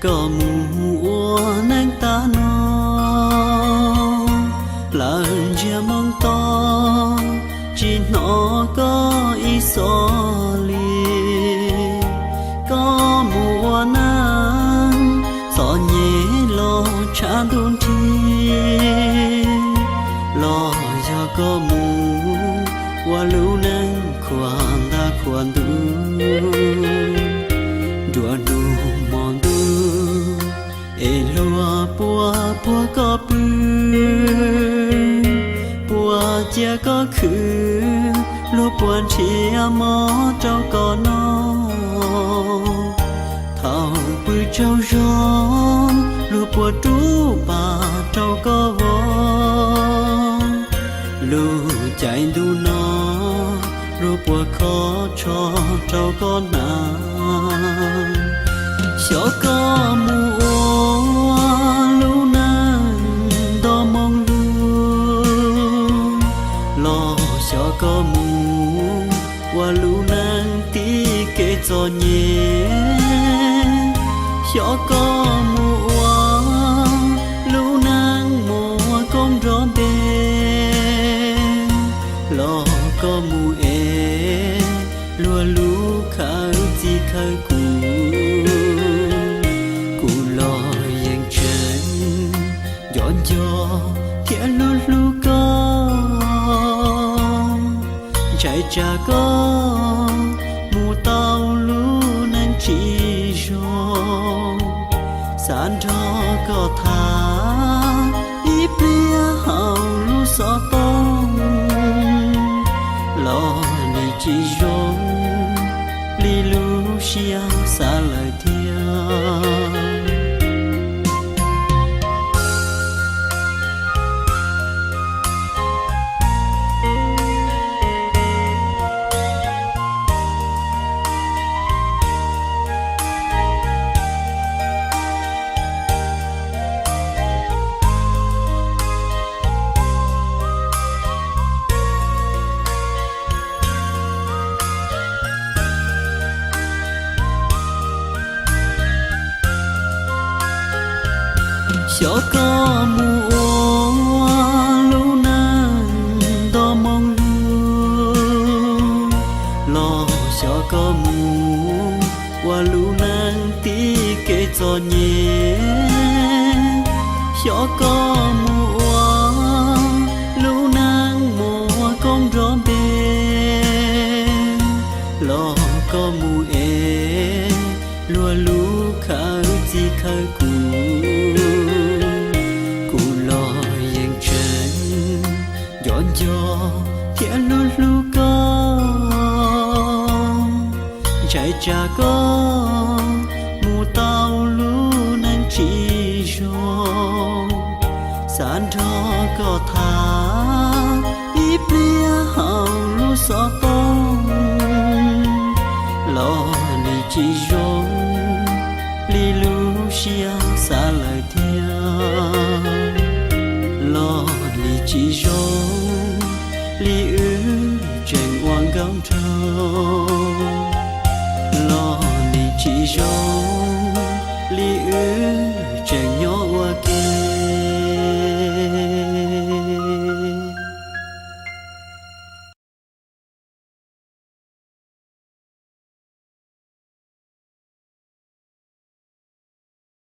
Koj mus ua neej tag no, lawv ntsiag moo to, tsis hnov koj ib xov li. Koj mus ua neej txom nyem los tshav ntuj nrig, los yog koj mus ua lub neej khuam ntaj khuam ntuj, nruab hnub hmo ntuj es luag puas puag koj pw, puas cia koj khwv, luag puas nrhiav mov rau koj noj. Thaum pw tsaug zog luag puas rub pas rau koj vov, lub caij ntuj no luag puas kho tsho rau koj hnav. Xyov koj mus ua lub neej nto moo lug, los xyov koj mus ua lub neej tib kev txom nyem. Xyov koj mus ua lub neej muaj koob nrov npe, los koj mus ev luag lub khawv txij khawv kus. Kuv los yeej tseem nco nco thiab hlub hlub koj, ntshai tsam koj mus tau lub neej tsis zoo. Xav nrog koj tham ib pliag hauv lub xov tooj, los nws tsis zoo li lub siab xav lawm thiab. Xyov koj mus ua lub neej nto moo lug, los xyov koj mus ua lub neej tib kev txom nyem. Xyov koj mus ua lub neej muaj koob nrov npe, los koj mus ev luag lub khawv txij khawv kus. Kuv los yeej tseem nco nco thiab hlub hlub koj, ntshai tsam koj